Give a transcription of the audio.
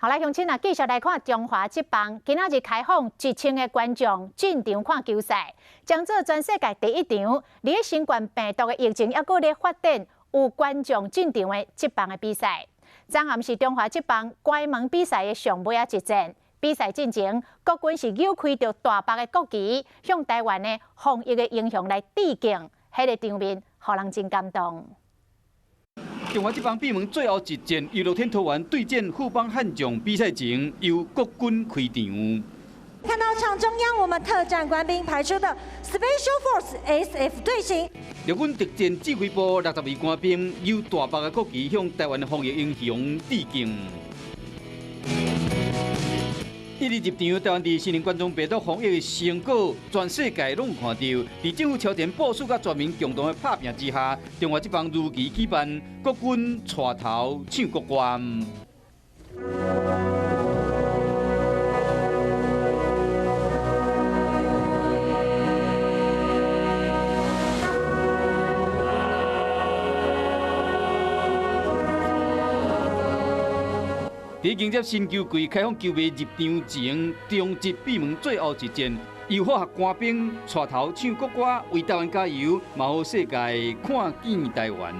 好來，鄉親啊，繼續來看中華職棒，今仔日開放1000個觀眾進場看球賽，將做全世界第一場。佇新冠病毒的疫情猶閣咧發展，有觀眾進場的職棒的比賽。昨暗是中華職棒關門比賽的上尾仔一戰，比賽進前，國軍是扭開著大白的國旗，向台灣的防疫的英雄來致敬，彼個場面，予人真感動。中華職棒閉門最後一戰，由樂天桃猿對戰富邦悍將比賽前，由國軍開場。看到場中央，我們特戰官兵排出的 Special Force SF 隊形。陸軍特戰指揮部62官兵，由大白的國旗向台灣的防疫英雄致敬。一日入場，台灣佇新型冠狀病毒防疫的成果，全世界攏有看著。佇政府超前部署佮全民共同的拍拚之下，中華職棒如期舉辦，國軍帶頭唱國歌。佇迎接新球季開放球迷入場前，中職閉門最後一戰，由化學官兵帶頭唱國歌，為台灣加油，嘛予世界看見台灣。